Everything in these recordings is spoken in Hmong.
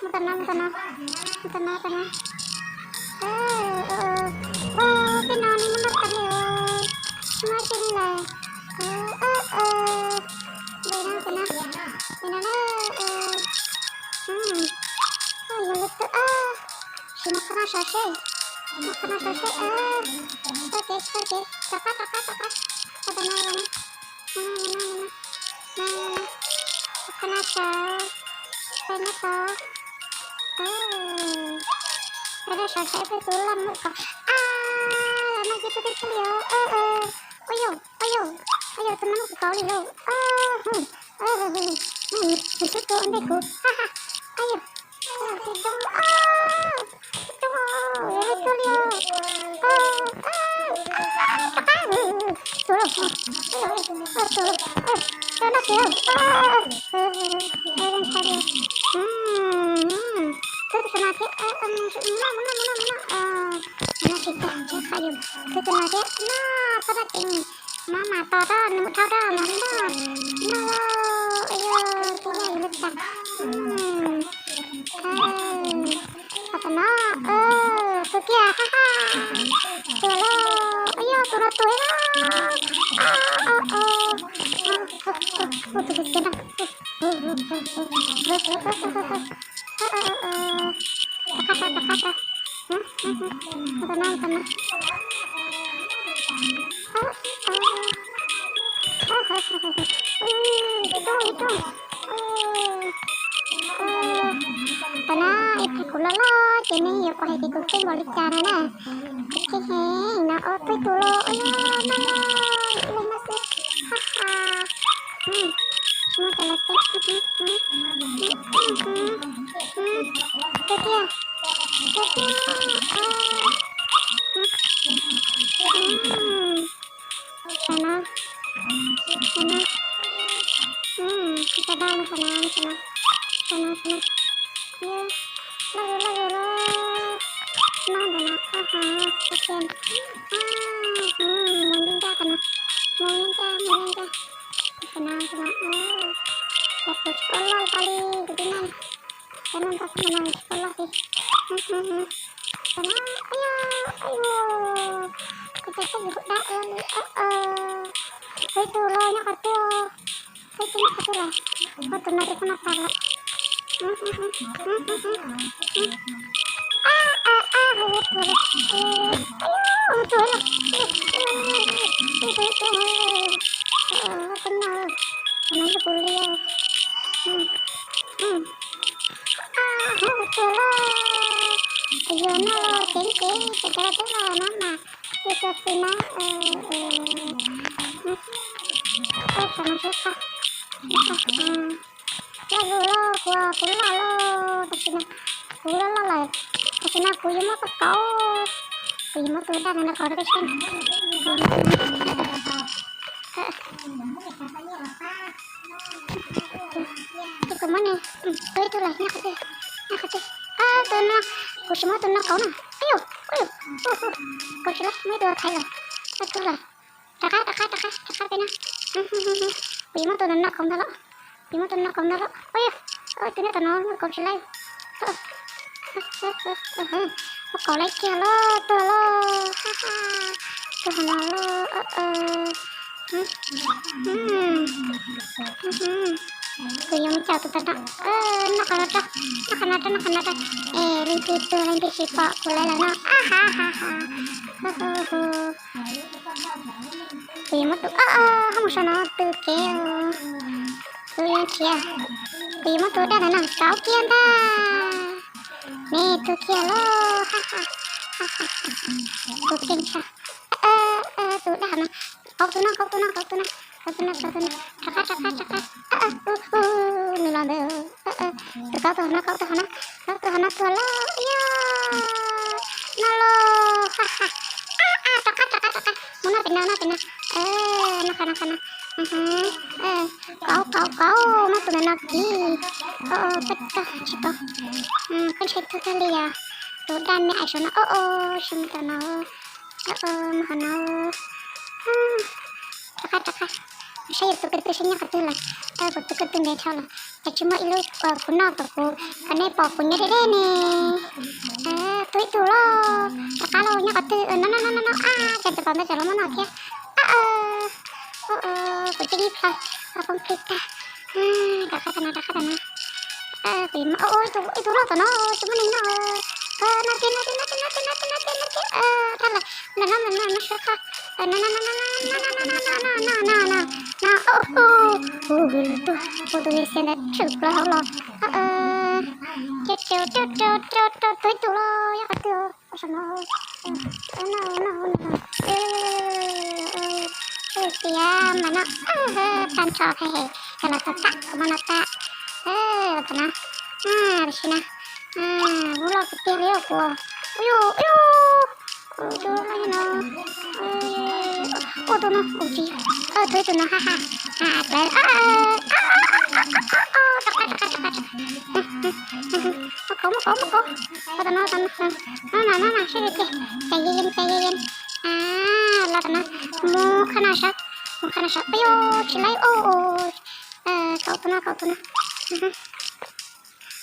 Mus tom no, mus tom no, mus tom no, tom no. Ua, tej no nws muaj noj tas li os. Muaj ib tug li lawm. Ua, ua, ua. Li no, li no, li no na. Ua, yog li twb, sim mus qhov no saib seb. Mus qhov no saib seb. Txoj kev, txoj kev, rov qab, rov qab, rov qab. Qhov no, qhov no, qhov no saib, saib nyob tod. Saib saib saib peb tus loj mus kom. A, no ces peb twb thiaj li os. Ua yog, ua yog, ua yog, tus no muab kuv tov li lauj. Nws twb tuaj ua ntej kuv. Ha ha. Ua yog, ua yog, tsis zoo, tsis zoo, yog li tuaj li os. Rov qab, tus lauj, tus lauj, tus lauj, noj kiag lauj. Khwv tus no thiab, mus noj, mus noj, mus noj, mus noj. Mus noj tsis tag, tsis qab yus. Khwv tus no thiab, noj txhob noj ceev, maj mam tos rau nws mus dhau rau mas noj. Noj lauj, ua yog, tus yog yus li cas. Qhov tom no, tus kiag, ha ha. Tus lauj, ua yog, tus no tus ib na. Tus kiag no. Rov qab rau, rov qab rau. Mus tom no, mus tom no. Ib rooj, ib rooj. Tam no ib pliag kuv los loj ces nej yuav pom hais tias kuv kheej npaum li cas no na. Kuv kheej heev no. Ua, peb tus los, ua yog, no los ib leeg no xwb. Ha ha. Muab cov los teb. Kawg tiag, kawg tiag. Tam no, tam no, tam no, tam no, tam no, tam no, tam no. Loj zuj loj zuj loj. Noj ntawm no, ha ha, ok. Mus li ncaj tam no, mus li ncaj, mus li ncaj. Tam no, tam no, yog kuv tsis ua loj tas li kuv twb Ntau ntau no tsis tau loj li. Kuv cov txaj yus dab li. Ib tug los nyob qhov twg? Peb twb nyob qhov twg lawm? Ua tus no ces peb noj tas lawm. A a a, hu tuag lawm. Hu tuag lawm. Hu tuag lawm. Hu tuag lawm. Hu tuag lawm. Hu tuag lawm. Yog no los ceev ceev, ces cov twb los no mas, ces cov xwm na, ua cov no seb. Loj loj, kuv, kuv loj loj, tam sim no kuv loj loj lawm. Tam sim no kuv yuav muab tus kauv, kuv yuav muab tus daj no kauv rau peb saib. Ces kuv muab nws, tus ib tug lawm, nyob qhov twg, nyob qhov twg? Tus no, kuv sim muab tus no kauv na. Ib yus, ib yus, kauv tsis laib, muab ib tug thaiv lawm, ib tug lawm. Rov qab, rov qab, rov qab, rov qab peb na. Kuv yuav muab tus no kauv ntag los, kuv yuav muab tus no kauv ntag los. Ua, tus nyob tom no kauv tsis laib. Muab kauv laib kiag los tuag los, ha ha. Tuag no los. Kuv yuav mus caum tus tag no, noj qhov no rau, noj qhov no rau, noj qhov no rau. Es leej twg tuag leej twg tsis pom kuv lawv lawm no, a ha ha ha. Kuv yuav muab tus, ho mus saum no tus kev, kuv yuav nrhiav, kuv yuav muab tus daj ntawd no kauv kiag ntag. Nws tuag kiag lawm, ha ha ha ha. Tus kev ntshai, tus daj no, kauv tus no, kauv tus no, kauv tus no, kauv tus no, kauv tus no, rov qab, rov qab, rov qab. Nws los ntawd. Tus kauv tus no, kauv tus no, kauv tus no tuag lawm yog. No los, ha ha. A a, rov qab, rov qab, rov qab, mus noj pem no, noj pem no. Noj qhov no, qhov no. Kauv, kauv, kauv, muab tus ntawm no kiv. Peb tsis tau, peb ntshe tuag kawg li os. Tus daj me ais saum no, o o, tsis mus tom no. Mus qhov no. Rov qab, rov qab. Saib yus tus ko tw saib nyob qhov twg lawm. Kuv tus ko tw ntev dhau lawm, ces tsis muaj ib lub kuv noj kom kuv, kom nej pom kuv nyob deb deb ne. Tuag ib tug los, rov qab los nyob qhov twg no no no no, a, ces tus pom ntawd ces los muab noj thiab. A, kuv cia li plhawv, poob plig tag. Rov qab tom no, rov qab tom no. Kuv, ib tug loj tom no, tsis muaj neeg noj. No tiag, no tiag, no tiag, no tiag, no tiag, no tiag, no tiag. Tag lawm, ntawm no, ntawm no, no sawv qhov. No no no no no no no no no no no no. Hu, hu, hu, tuag, hu tus xia ntawd tshwm plaws hauv los. Ces rau rau rau rau rau tuag ib tug los, yog qhov twg saum no. Tias mas no, tag nrho he, cov no tag, kuv muab no tag. Los tom no, tam sim no, lub loj tiag tiag li kuv. Ua, ua, tus no, ua tus no, ua tsis, tus ib tug no, ha ha, ha, rov qab, rov qab, rov qab, rov qab. Muab kauv, muab kauv, muab kauv. Los tom no, tom no, no no no no, seb tiag, cais yees yees, cais yees yees. Los tom no, mus qhov no saib, mus qhov no saib, peb yuav tsis laib, ua, kauv tus no, kauv tus no.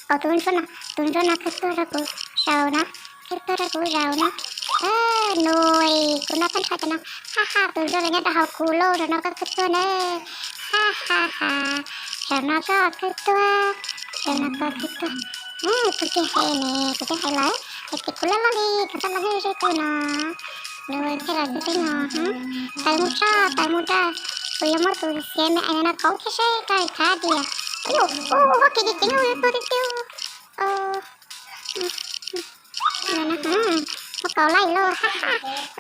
Kauv tus ntsuab no, tus ntsuab no khawb tuag rau kuv zaum no, khawb tuag rau kuv zaum no. Nws, kuv noj tag nrho cov no, ha ha, tus ntsuab no nyob rau hauv kuv lauj, zaum no koj khawb tuag na, ha ha ha, zaum no koj khawb tuag, zaum no koj khawb tuag. Tus twg hais ne, kuv twb hais lawm, hais tias kuv loj loj li, kuv txoj loj hwj zej tus no. Nws thiaj los tus twg no, tawm mus tso, tawm mus tso, kuv yuav muab tus xiav me ais no kauv thiab seb koj thav tias. Ua, ua, ua, kev ceev ceev, ua, tua tiag tiag. Muab kauv laij lauj, ha ha.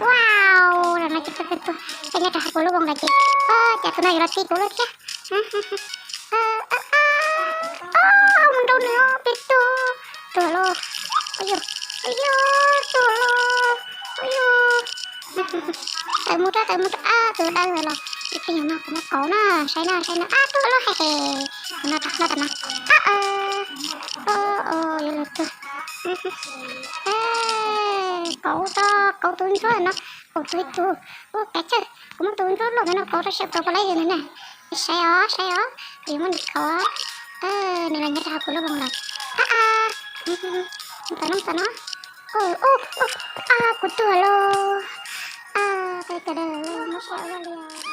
Wow, zaum no ces koj tuag, koj nyob rau hauv kuv lub voos lawm ces, cas tus no yuav los ti kuv lawm thiab. Mus nrau nws peb tuag, tuag lauj. Ua, ua, tuag lauj. Ua, tawm mus rau, tawm mus rau, tus dawb lawm los, ib pliag no kuv muab kauv na, saib na, saib na, ab, tuag lauj, he he. Kuv no rov qab no, yuav luag tuag. Kauv tau, kauv tus ntsuab no, kauv tus ib tug, ua kav tsawj, kuv muab tus ntsuab loj ntawd no kauv rau seb puas laib ntawd na. Saib os, saib os, kuv yuav muab nws kauv, nws los nyob rau hauv kuv lub voos lawm. Ab ab, Tau no, tau no. Ua, ua, a, kuv tuag lauj. A, peb ka da, muab saib ua li.